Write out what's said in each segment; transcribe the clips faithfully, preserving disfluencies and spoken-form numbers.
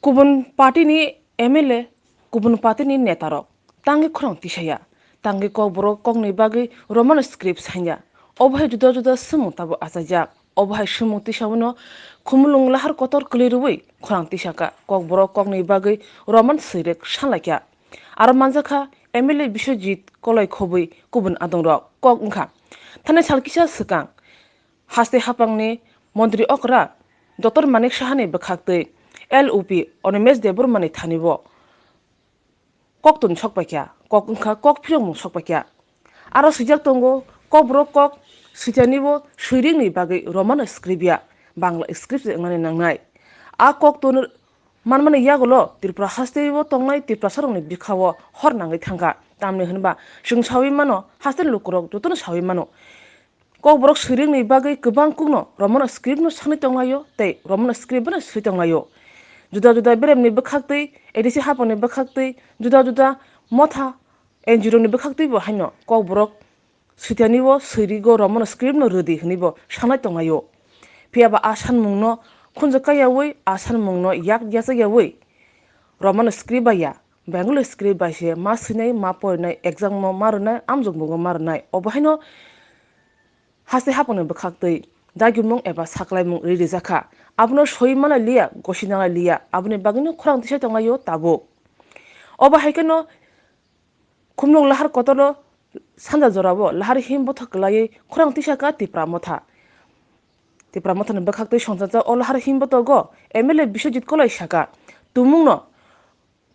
Kubun party ni M L A, kubun party ni neta rok tangwi khorang tisaya, tangwi Kokborok kokni bagwi Roman script sanya. Obo hai juda juda swngmung tabuk achajak. Obo hai swngmung tisawino khumulwng lahar kotor kwlwi rwui khorang tisaka, Kokborok kokni bagwi Roman swirwk sanlaikha. Aro manjakha M L A Biswajit Koloi khobwi kubun adongrok kok wngkha. Thani sal kisa swkang haste haphangni montri okra Doctor Manik Sahani bwkhaktwi L O P Animesh Debbarmani thanibo koktun sokpaikha, kok wngkha kok phirokmung sokpaikha. Aro swijak tongo, Kokborok kok switanibo swiringni bagwi Roman script ya, Bangla script se wngnani nangnai. A koktun manmani yagulo Tripura hasteo tongnai Tiprasarokni bikhao hor nangwi thangkha. Tamni hwnba chwng saui mano, hasteni lukurok jotono saui mano. Kokborok swiringni bagwi kwbang kokno Roman script no sanwi tonglaio tei Roman script bono swi tonglaio. Juda juda beremni bwkhaktwi, A D C haphangni bwkhaktwi, juda juda motha N G O rokni bwkhaktwibo haino Kokborok switanibo swirigo Roman script no rwdi hwnwibo sanai tonglaio. Phiyaba a sanmungno khunju kaiyaui, a sanmungno yak yachakyaui Roman script bai ya, Bengali script bai se ma swinai, ma porinai, exam o ma rwnai, amjokmungo ma rwnai. Obo haino haste haphangni bwkhaktwi dagimung eba saklaimung ri rijakha. Abono soi malai liya, gosi nalai liya, aboni bagwino khorang tisai tonglaio tabuk. Obo hai kheno khumlwng lahar kotoro sanja jorao lahar him bothok kwlaiwi khorang tisaka Tipra Motha. Tipra Mothani bwkhaktwi songchajak o lahar him bothogo M L A Biswajit Koloi saka, tumungno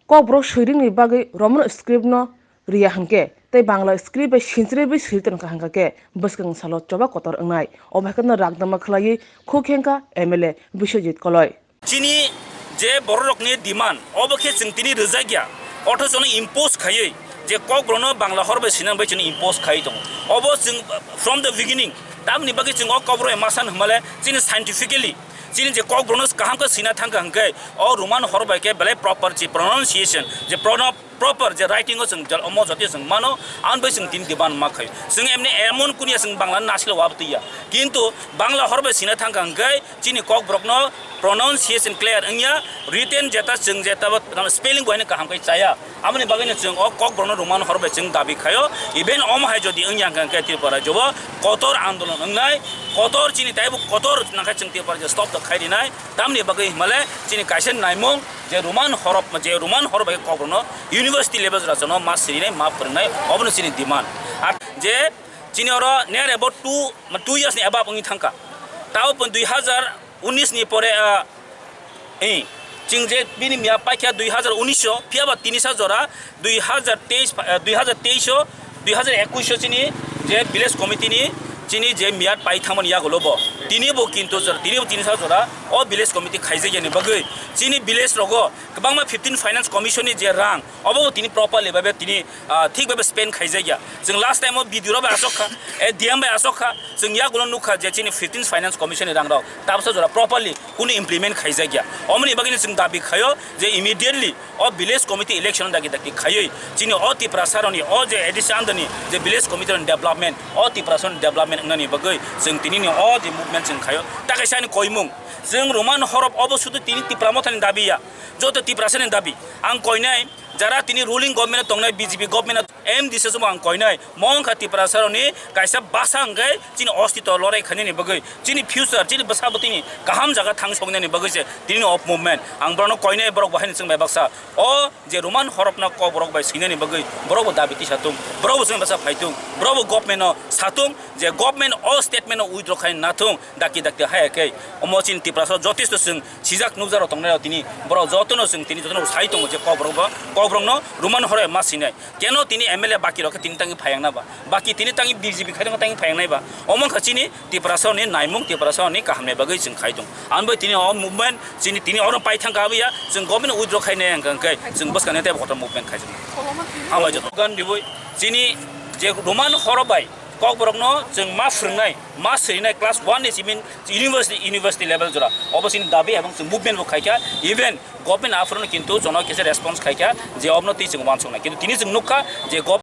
Kokborok swiringni bagwi Roman script no riya hwnkhe tei Bangla script bai sinchirwi swi tongkha hwnkha khe bwskang salo choba kotor wngnai. Obo hai kheno rakdama khwlaiwi khuk hengkha M L A Biswajit Koloi. Chini je bororokni demand, obo khe chwng tini rwjakya, othochono impose khaiwi je Kokborokno Bangla hor bai sinang bai chini impose khaiwi tongo. Obo chwng from the beginning, tamni bagwi chwng o Kokborok bai ma san hwnmale chini scientifically chini je Kokborokno kaham khe sina thangkha hwnkhe o Roman hor bai khe belai proper je pronunciation, je prono-, proper je writing o chwng jal-, omo jotoi chwng mano, ang bai chwng tini demand ma khaio. Chwng emni emon kunia chwng Bangla nasilo wabtwi ya. Kintu Bangla hor bai sina thangkha hwnkhe chini Kokborokno pronunciation clear wngya, written jeta chwng jeta bo spelling bo haino kaham khe chaya. Aboni bagwino chwng o Kokborokno Roman hor bai chwng dabi khaio. Even omo hai jodi wngya hwnkhe Tripura rajyo o kotor andolon wngnai, kotor chini taibo kotor nangkhe chwng Tripura rajyo stop to khai rinai. Tamni bagwi himale chini kaisa naimung je Roman horop, je Roman hor bai Kokborokno university level jora jono ma sirinai, ma phwrwngnai, obono chini demand. Ar je chini oro near about two, two years ni above wngwi thangkha. Tao pon dui hazar unis ni pore, ah, eh, chwng je bini miya paikha dui hazar unis o, phiyaba tini sa jora dui hazar teis, eh, dui hazar teis o, dui hazar ekush o chini je village committee ni chini je miyat pai thangmani yagulo bo. Tini bo kintu jora, tini bo tini sa jora o village committee khaijakya ni bagwi chini village rogo kwbangma fifteen finance commission ni je rang obo bo tini properly babe tini, ah, thik babe spend khaijakya. Chwng last time o B D O rok bai asok kha, eh, D M bai asok kha, chwng yagulo nukha je chini fifteen finance commission ni rang rok tabsa jora properly kunu implement khaijakya. Omoni bagwino chwng dabi khaio je immediately o village committee election dagi dagi khaiwi chini o Tiprasa rokni o je A D C under ni je village committee rokni development, o Tiprasa rokni development wngnani bagwi chwng tini ni o je movement chwng khaio. Ta kaisa ani koimung, chwng Roman horop obo sudu tini Tipra Mothani dabi ya, joto Tiprasa ni dabi. Ang koinai jara tini ruling government o tongnai B J P government o M D C o ang koinai, mo wngkha Tiprasa rokni kaisa basa hwnkhe chini ostito lorai khainani bagwi, chini future, chini bwsa bwtwini kaham jaga thang soknani bagwi se tini o movement. Ang borokno koinai, borok bo haino chwng bai baksa o je Roman horop no Kokborok bai swinani bagwi borok bo dabi tisa tung, borok bo chwng basa phai tung, borok bo government no sa tung je government o statement no withdraw khai na thung, dakti dakti haya khe omo chini Tiprasa jotesto chwng sijak nukjak rok tongnai rok tini borok jotono chwng tini jotono sai tongo je Kokborok bo, Kokborok no Roman horop ma swinai. Keno tini M L A baki rok khe tini tangwi phaiyangnai ba? Baki tini tangwi B J P khai tongkha tangwi phaiyangnai ba? Omo wngkha chini Tiprasa ni naimung, Tiprasa ni kaham ni bagwi chwng khai tong. Ang bai tini o movement chini tini oro pai thangkha abiya, chwng government withdraw khai nai hwnkha hwnkhe chwng bwskang ni tei kotor movement khai tong. Hambai joto. Gan diwi chini je Roman horop bai Kokborok no chwng ma phwrwngnai, ma swinai class one ni simi university, university level jora. Obo chini dabi ebong chwng movement bo khaikha, even government aphuru no kintu jono kisa response khaikha je obono twi chwng uansuknai. Kintu tini chwng nukha je gov-